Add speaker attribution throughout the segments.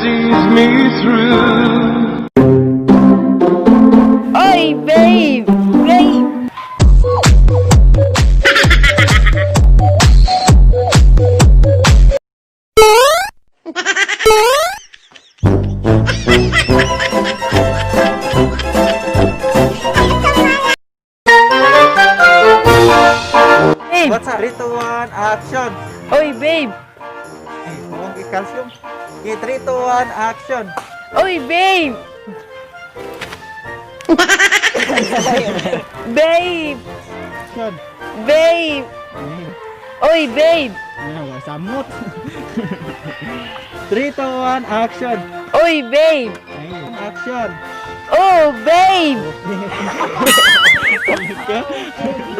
Speaker 1: Sees me through.
Speaker 2: Oy, babe! Babe! Babe!
Speaker 3: What's up? 3, 2, 1, action!
Speaker 2: Oy, babe!
Speaker 3: Ay, huwag i-calcium. Okay, 3, 2, 1, action!
Speaker 2: Oy, babe! Babe!
Speaker 3: Action!
Speaker 2: Babe! Oy, babe!
Speaker 3: Ay, samot! 3, 2, 1, action!
Speaker 2: Oy, babe!
Speaker 3: Ay, action!
Speaker 2: Oh, babe!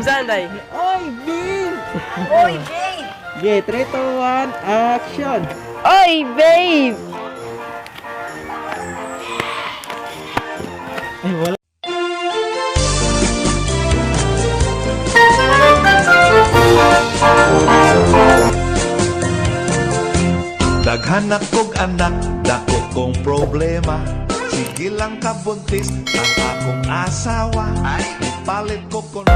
Speaker 2: Saan tayo?
Speaker 3: Oy, babe!
Speaker 2: Oy, babe!
Speaker 3: Okay, 3, 2, 1, action!
Speaker 2: Oy, babe!
Speaker 3: Ay, wala.
Speaker 4: Daghan na kog anak, dako kong problema. Sige lang kabuntis ang akong asawa. Palit ko kon